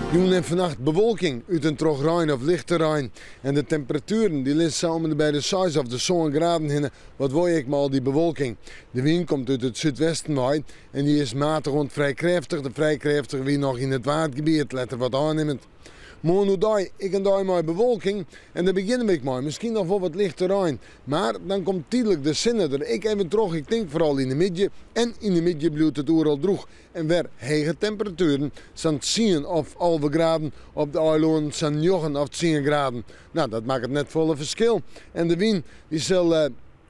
Jûn en fannacht bewolking, út en troch rein of lichte rein. En de temperatueren dy lizze sa om en by de seis of de sân graden hinne. Wat wol je ek mei al dy bewolking? De wyn komt út it súdwesten wei en dy is matich oant frij krêftich. De frij krêftige wyn noch yn it Waadgebiet, letter wat ôfnimmend. Moarn oerdei ek in dei mei bewolking en dêr begjinne we ek mei miskien noch wol wat lichte rein. Mar dan komt tydlik de sinne der ek even troch, ik tink foaral yn de middei. En yn de middei bliuwt it oeral drûch en wer hege temperatueren, sa'n tsien of 11 graden, op de eilannen sa'n njoggen of tsien graden. No, dat makket net folle ferskil. En de wyn dy sil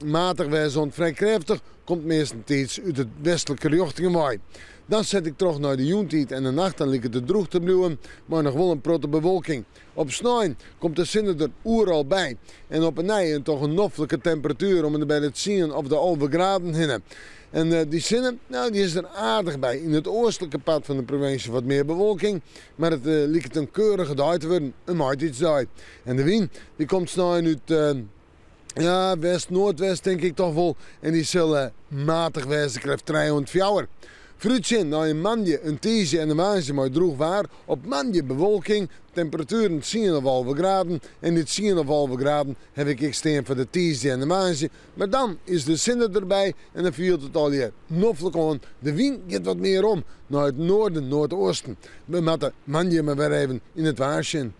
matich wêze oant frij krêftich, komt meastentiids út it westlike rjochtingen wei. Dan set ik troch nei de jûntiid en de nacht, dan liket it drûch te bliuwen, mei noch wol in protte bewolking. Op snein komt de sinne der oeral by en op 'e nij in toch in noflike temperatuer om en by de tsien of de 11 graden hinne. En dy sinne, no dy is der aardich by. Yn it oastlike part fan de provinsje wat mear bewolking, mar it liket in keurige dei te wurden, in maitiidsdei. En de wyn, dy komt snein út ja, west, noardwest tink ik toch wol. En dy sil matich wêze, krêft trije oant fjouwer. Foarútsjen nei in moandei, in tiisdei en in woansdei mei drûch waar. Op moandei bewolking, temperatueren tsien of 11 graden. En dy tsien of 11 graden haw ik ek stean foar de tiisdei en de woansdei. Mar dan is de sinne derby en dan fielt it allegear noflik oan. De wyn giet wat mear om nei it noarden, noardeasten. We moatte moandei mar wer even yn it waar sjen.